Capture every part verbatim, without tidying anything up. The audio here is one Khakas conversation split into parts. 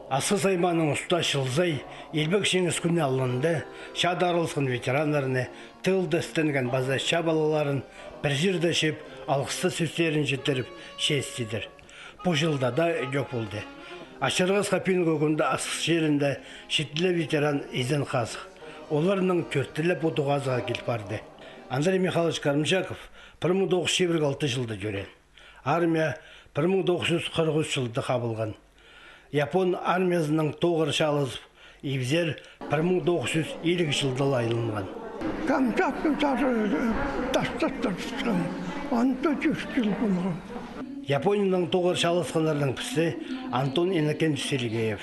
Асхыс аймааның уста Чылзай Илбек Чиңіс кӱні алнында чаада араласхан ветераннарны, тылда істенген паза чаа палаларын пір чирде чыып, алғыстығ сӧстерін читіріп, честь идер. Пу чылда даа ідӧк полды. Ачырғас хапин кӧгінде Асхыс чирінде читі ле ветеран изен хазых. Оларның тӧртілері пу тоғазыға кил парды. Андрей Михайлович Карымчаков пір муң тоғыс чӱс чибіргі алты чылда тӧреен. Армия пір муң тоғыс чӱс хырых ӱс чылда хабылған. Япон армиязынаң тоғыр чаалазып, ибзер пір муң тоғыс чӱс илиг чылда ла айланған. Камчатка чарыды тастап тартысхан, анда тӧрт чыл полған. Япониянаң тоғыр чааласханнарның пірсі Антон Иннокентьевич Сергеев.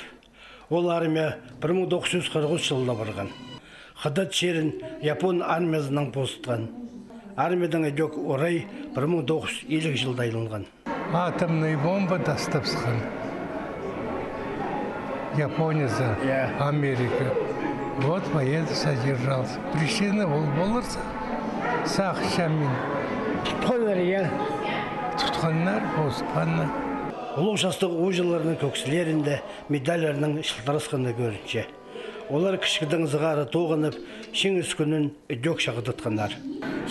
Ол армия пір муң тоғыс чӱс хырых ӱс чылда парған. Хыдат чирін япон армиязынаң позытхан. Армиядаң ідӧк орай пір муң тоғыс чӱс илиг чылда айланған. Атомный бомба тастапсхан японезі, я, Америка. Вот поэт содержался. Причина ол поларза, сағынчам мин. Тутханнар, я. Тутханнар, позытханнар. Улуғ частығ ууҷаларның кӧксілерінде медальларның чылтырасханы кӧрінче. Олар кічігдең сығара тоғынып, Чиңіс кӱнін ідӧк чағдатханнар.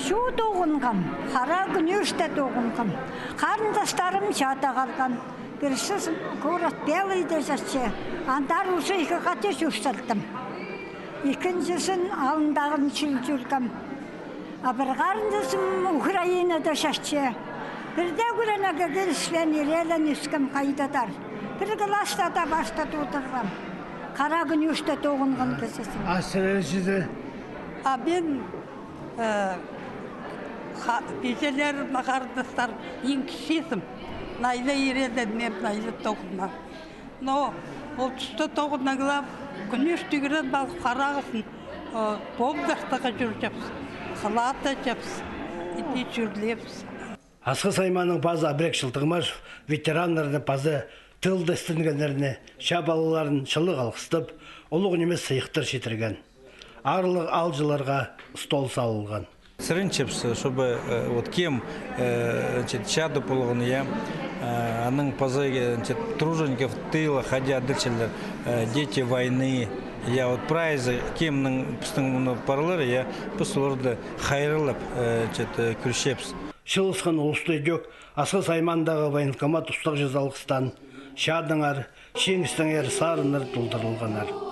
Чоо тоғынғам, Хара Кӱнӧште тоғынғам. Харындастарым чаада халған. Пірсі город Белыйда чатча, андар уже ікі хати чӧр салдым. Ікінҷізін алнындағын чӧр чӧргем. А пір харындазым Украинада чатча. Пірдее кӱренеге киліспеен, ирелен ӧскем, хайдағ-да. Пір класста даа пастап одырғам. Хара Кӱнӧште тоғынған кізізім. А сірер чізе? А мин, э, ха-, пиҷелерім, харындастарым, иң кічізім. Найла ирелен, мин найла тоғынғам. Но ол туста тоғынғам, Кӱнӧш тӱгӱрен пазып харағызын, э, бомбардырарға чӧрҷеңміс, хылаатчаңмыс, иди чӧрлееміс. Асхыс аймааның пазы Абрек Чылтығмашев ветераннарны паза тылда істенгеннерні, чаа палаларын чылығ алғыстап, улуғ нимес сыйыхтар читірген. Аарлығ аалҷыларға стол салылған. Сіренчебіс, чтобы, э, вот кем, э, значит, чаада полған, я, э, аның паза, э, значит, тружеников тыла, хайди тіпчелер, э, дети войны, я, вот прайзы, кемнің пістің мына парлар, я, піс оларды хайраллап, э, значит, э, кӧрчебіс. Чыылысхан улуста ідӧк Асхыс аймаандағы военкомат устағҷызы алғыстаан, чадаңар, чиңістеңер сарыннар толдырылғаннар.